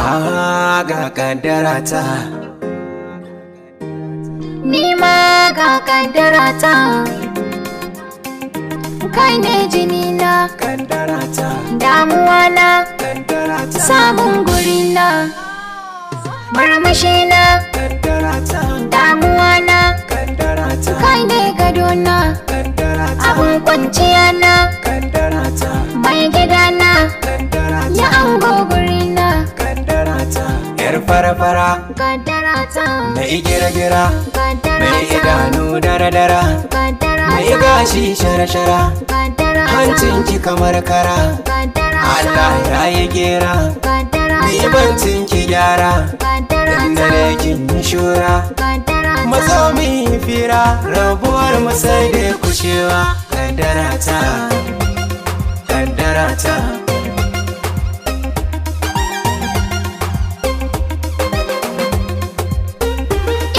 Ga kaddara ta. Ni ma ga kaddara ta. Kai ne jini na. Kaddara ta. Damuwa na. Kaddara ta. Samun guri na. Murmushi na. Kaddara ta. Damuwa na. Kaddara ta. Kai ne gado na. Kaddara ta. Abun kwanciya na. Kaddara ta. Mai gida na. Kaddara ta. Ya ango guri na. Kaddara ta. Yar fara-fara. Kaddara ta. Mai gira-gira. Kaddara Mai ta. idanu dara-dara. Kaddara Mai ta. gashi shara-shara. Kaddara ta. Hancin ki kamar kara. Kaddara ta. Allah ya yi gera. Kaddara Ni ta. bancin ki gyara. Kaddara Dan ta. dare kin yi shura. Kaddara ta. Mazo mu yi fira. Rabuwar mu sai dai kushewa. Kaddara ta. Kaddara ta.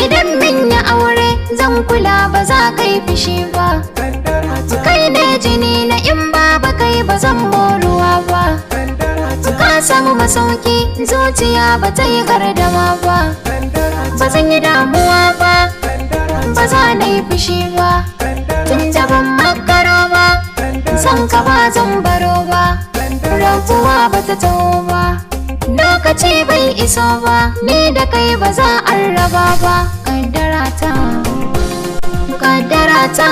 Idan min yi aure zan kula ba za ka yi fushi ba. Kaddara ta. Kai ne jini na in ba kai ba zan moruwa ba. Kaddara ta. Ka samu masauki zuciya ba ta yi gardama ba. Kaddara ta. Ba zan yi damuwa ba, Kaddara ta. ba za na yi fushi ba. Tun da ban makaro ba, san ka ba zan baro ba. Rabuwa ba ta taho ba, lokaci bai iso ba. Ni da kai ba za a raba ba. Kaddara ta, kaddara ta.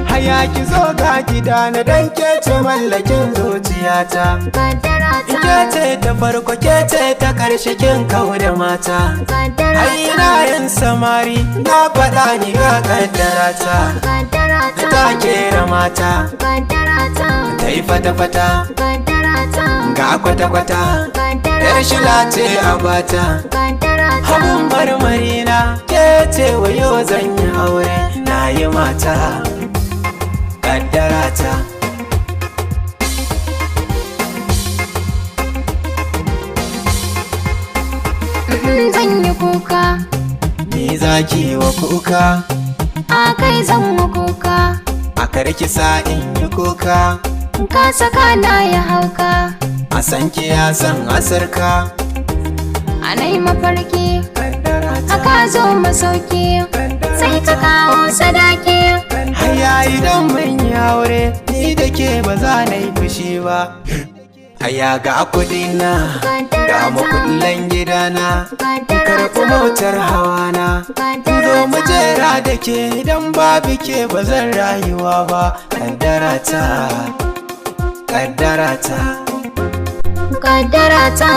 Haya ki zo ga gida na dan kece mallakin zuciyata. Kaddara ta, Ke ce ta farko ke ce ta karshe kin kau da mata. kaddara Ai ta, ina yin samari na faɗa ni ga kaddara ta. kaddara ta, Ta kera mata kaddara ta, ta yi fata-fata kaddara ta, ga kwata-kwata. kaddara Yar ta, shila ce a bata. kaddara ta. Abun marmari na ke ce wayo zan yi aure na yi mata. Kaddara ta. Zan yi kuka, Ni zaki wa kuka. A kai zan yi kuka. A karki sa in yi kuka. Ka saka na ya hauka, A san ki ya san asarka. a nai mafarki, aka zo masauki, sai ka kawo sadaki. Haya idan mun yi aure ni da ke ba za na yi fushi ba. Haya ga kudina ga makullan gidana. Karɓi motar hawana. Zo mu jera da ke idan babu ke ba zan rayuwa ba. Kaddara ta, kaddara ta. Kaddara ta.